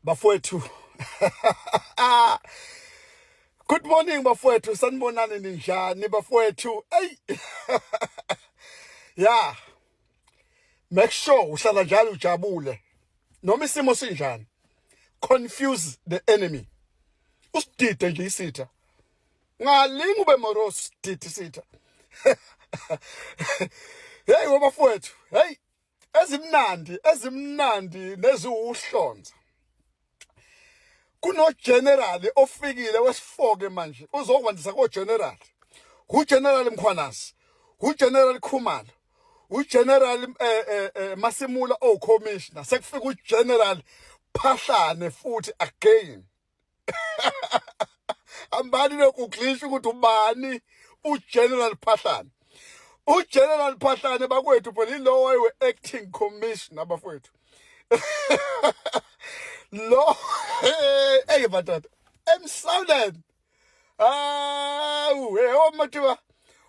Bafowethu, good morning bafowethu, sanibonani, ninjani bafowethu? Ey, yeah, make sure uhlala njalo ujabule noma isimo sinjani. Confuse the enemy, usidide nje isitha, ngalinga ube morose, sidide isitha. Hey bafowethu, hey, ezimnandi, ezimnandi neziwuhlonza. Kuno general ofikile wesifoke manje, uzokwandisa ko general, uGeneral Mkhwanazi, uGeneral Khumalo, uGeneral Masimula o commissioner, sekufika uGeneral Phahlane futhi again. Ambani lokuglisha ukuthi ubani uGeneral Phahlane. UGeneral Phahlane bakwethu phela ilowo waye acting commissioner bafowethu lo. Hey madoda, emsawuleni, awu hey, omathiwa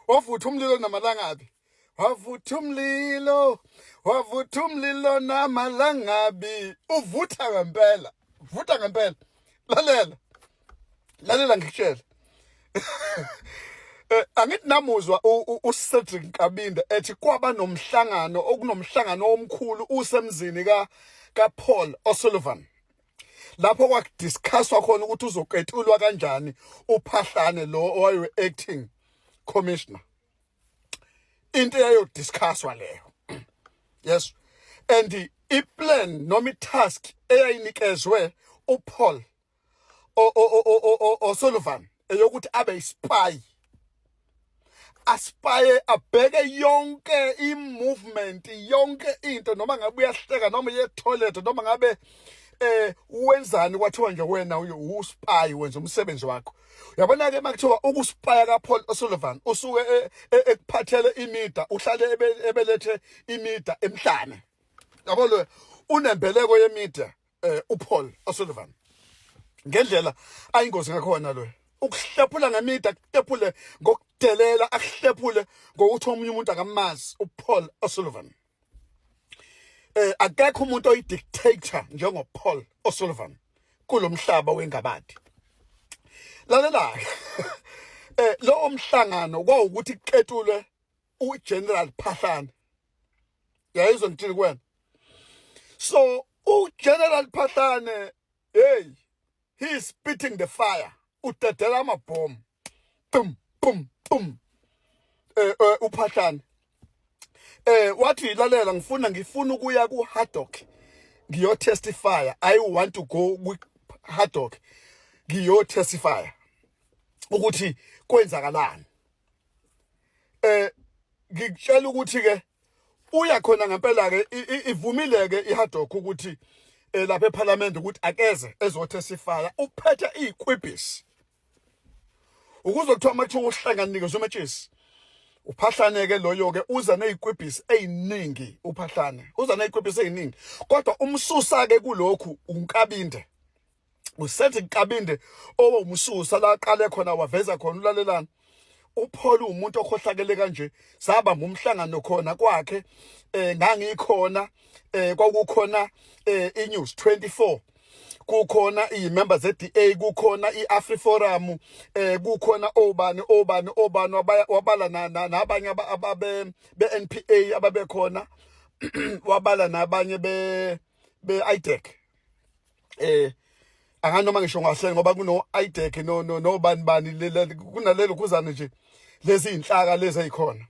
wavutha umlilo namalangabi, wavutha umlilo, wavutha umlilo namalangabi, uvutha ngempela, vutha ngempela. Lalela, lalela ngikutshele. Angithi namuzwa uCedric Nkabinde ethi kwaba nomhlangano, okunomhlangano omkhulu usemzini ka Paul O'Sullivan, lapho kwakudiscusswa khona ukuthi uzoketulwa kanjani uPhahlane lo owaye acting commissioner. Into eyayodiscusswa leyo, yes, and iplan noma itask eyayinikezwe uPaul O'Sullivan eyokuthi abe ispy, aspaye, abheke yonke i-movement, yonke into, noma ngabe uyahleka noma uye toilet noma ngabe wenzani. Kwathiwa nje wena uspy, wenza umsebenzi wakho. Uyabona ke, makuthiwa ukuspya ka Paul O'Sullivan, usuke ekuphathele imida, uhlale ebelethe imida emhlane, yabo. Lo unembeleko yemida, uPaul O'Sullivan, ngendlela ayingozi ngakhona lo, ukuhlephula ngemida, akuhlephule ngokudelela, akuhlephule ngokuthi omunye umuntu akamazi uPaul O'Sullivan. Akekho umuntu oyidictator njengoPaul O'Sullivan kulomhlaba wengabadi. Lalela ke, lo mhlangano kwawukuthi kuketulwe uGeneral Phahlane, yayizwa ngithini kuwena? So uGeneral Phahlane, hey, he is spitting the fire, udedela amabhomu, boom boom boom. UPhahlane wathi, "Lalela, ngifuna ukuya ku Haddock ngiyo testify. I want to go ku Haddock ngiyo testify ukuthi kwenzakalani." Ngikutshela ukuthi ke uya khona ngempela ke, ivumile ke iHaddock ukuthi lapha eParliament ukuthi akeze ezotestify. Uphethe izikwibhisi ukuze kuthiwa makuthiwa uhlanganikezwe umetshisi. UPhahlane ke loyo ke uza nezikwibhisi eziningi, uPhahlane uza nezikwibhisi eziningi, kodwa umsusa ke kulokhu uNkabinde, usethi Nkabinde owumsusa la qale khona waveza khona ulalelana uPaul umuntu okhohlakele kanje. Sabamba umhlangano khona kwakhe, ngangikhona, kwakukhona iNews 24, kukhona i-members ze-DA, kukhona i-AfriForum, kukhona obani obani obani, wabala nabanye ababe be-NPA ababekhona, wabala nabanye be be-IDAC. Anganoma ngisho ngahle ngoba kuno IDAC no no bani bani, kunalelo khuzane nje, lezi inhlaka lezi ezikhona.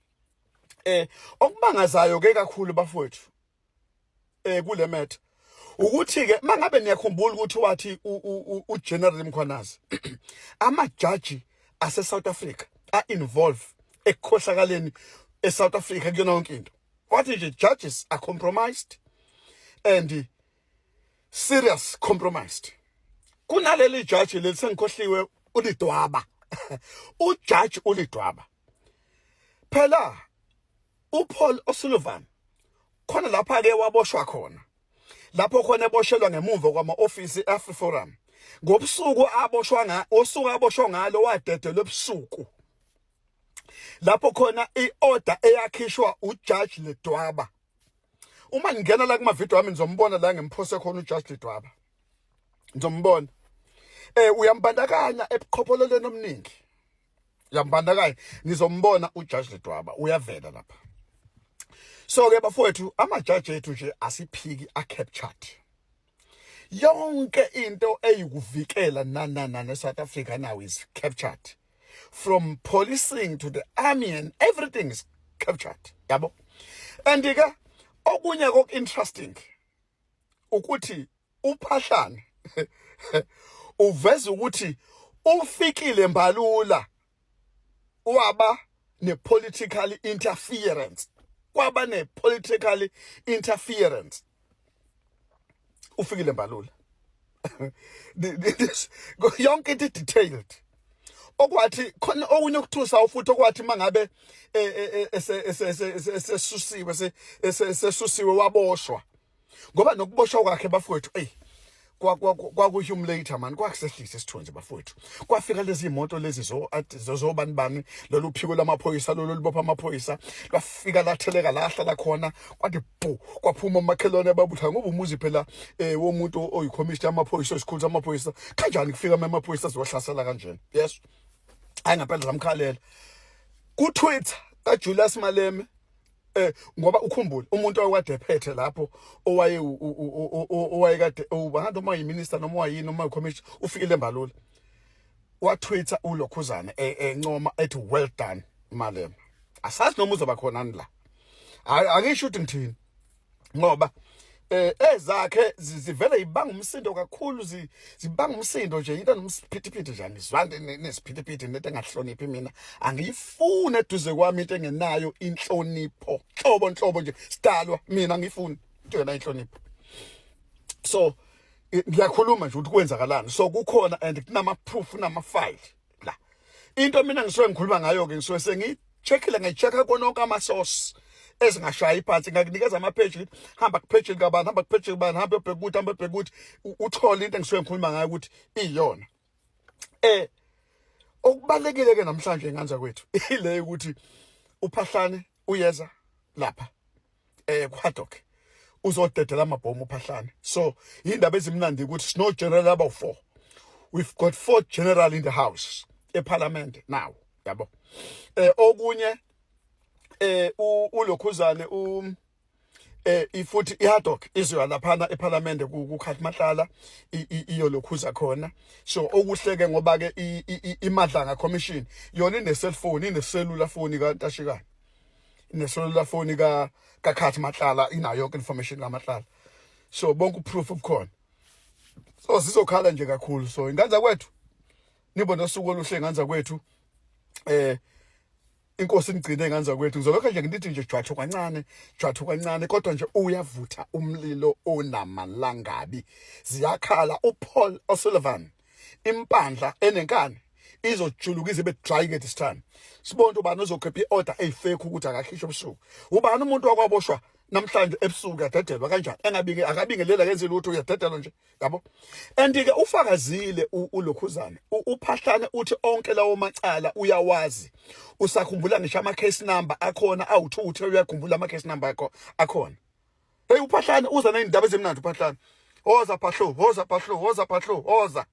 Okubangazayo ke kakhulu bafowethu kule matter ukuthi ke mangabe niyakhumbula ukuthi wathi uGeneral Mkhwanazi amajaji ase South Africa are involved ekukhohlakaleni eSouth Africa kuyona yonke into. Wathi nje judges are compromised and serious compromised. Kunaleli judge leli, sengikhohliwe, uLidwaba, uJudge uLidwaba. Phela uPaul O'Sullivan khona lapha ke waboshwa khona, lapho khona eboshelwa ngemuva kwama-ofisi e-AfriForum ngobusuku aboshwa nga osuku aboshwa ngalo, wadedelwa ebusuku, lapho khona i-order eyakhishwa uJudge Ledwaba. Uma ngingena la kuma video wami nizombona la ngimphose khona uJudge Ledwaba. Ngizombona. Uyambandakanya ebuqhophololeni omningi. Uyambandakanya. Nizombona uJudge Ledwaba uyavela lapha. So ke bafowethu, amajaji ethu nje asiphiki, a captured. Yonke into eyikuvikela nana nana South Africa now is captured. From policing to the army and everything is captured. Yabo. And ke okunye koku interesting ukuthi uPhahlane uveza ukuthi uFikile Mbalula waba ne-political interference, kwaba ne-political interference uFikile Mbalula. Yonke into detailed. Okwathi khona okunye okuthusa futhi, okwathi mangabe esesusiwe, sesusiwe, waboshwa, ngoba nokuboshwa kwakhe bafowethu, ey, kwaku-humiliate man, kwakusehlisa isithunzi bafowethu. Kwafika lezi moto lezi zobani bani, lolu phiko lamaphoyisa lolu libopha amaphoyisa, lwafika latheleka, lahlala khona, kwathi bu, kwaphuma umakhelwane ababutha, ngoba umuzi phela womuntu oyikhomishini yamaphoyisa, isikhulu samaphoyisa, kanjani kufika amaphoyisa azohlasela kanjena? Yes, hayi, ngempela zamkhalela ku-Twitter kaJulius Malema, ngoba ukhumbule umuntu owakade ephethe lapho, owaye owayekade ubangathi noma yiminister noma wayini noma commissioner, uFikile Mbalula, watweeta ulokhuzane encoma ethi, "Well done, Malema." Asazi noma uzoba khona la. Akisho ukuthi ngithini, ngoba ezakhe zivele ibanga umsindo kakhulu, zibanga umsindo nje, into nomsiphithiphithi nje. Angizwani nesiphithiphithi, nento engahloniphi mina angiyifuni eduze kwami, into engenayo inhlonipho nhlobo nhlobo nje, sidalwa mina angiyifuni into engenayo inhlonipho. So ngiyakhuluma nje ukuthi kwenzakalani. So kukhona and kunama proof, kunama file la. Into mina ngisuke ngikhuluma ngayo ke, ngisuke sengicheckile, ngayichecka konke ama source ezingashayi phansi, ngakunikeza ama page, ngithi hamba ku page likabani, hamba ku page likabani, hamba ubheka ukuthi, hamba ubheka ukuthi uthole into engisuke ngikhuluma ngayo ukuthi iyona. Okubalekile ke namhlanje nganza kwethu ile ukuthi uPhahlane uyeza lapha kuHaddock, uzodedela amabhomu uPhahlane. So indaba ezimnandi ukuthi sino general aba 4. We've got four general in the house eParliament now, yabo. Okunye ulokhuzane u ifuthi iHaddock izoya laphana eParliament kuKhathi Mahlala, iyolokhuza khona. So okuhleke ngoba ke iMadlanga Commission yona ine cellphone, ine cellular phone kaNtashikana, ine cellular phone ka kaKhathi Mahlala, inayo yonke information kaMahlala. So bonke uproof obukhona, so sizokhala nje kakhulu. So inganza kwethu, nibo nosuku oluhle nganza kwethu. Inkosi ingcine nganza kwethu. Ngizolokho nje ngithi nje jwathu kancane, jwathu kancane, kodwa nje uyavutha umlilo onamalangabi, ziyakhala. uPaul O'Sullivan, impandla enenkani izojuluka ize ibe dry ke this time. Sibone ubani ozokhipha iorder eyifake ukuthi akakhishwe ebusuku, ubani umuntu wakwaboshwa namhlanje ebusuku, uyadedelwa kanjani engabinge, akabingelela, kenze lutho, uyadedelwa nje, yabo. And ke ufakazile ulokhuzane uPhahlane uthi onke lawo macala uyawazi, usakhumbula ngisho ama case number akhona awu2, uthe uyakhumbula ama case number akho akhona. Hey, uPhahlane uza nezindaba ezimnandi uPhahlane. Hoza Phahlo, hoza Phahlo, hoza Phahlo, hoza.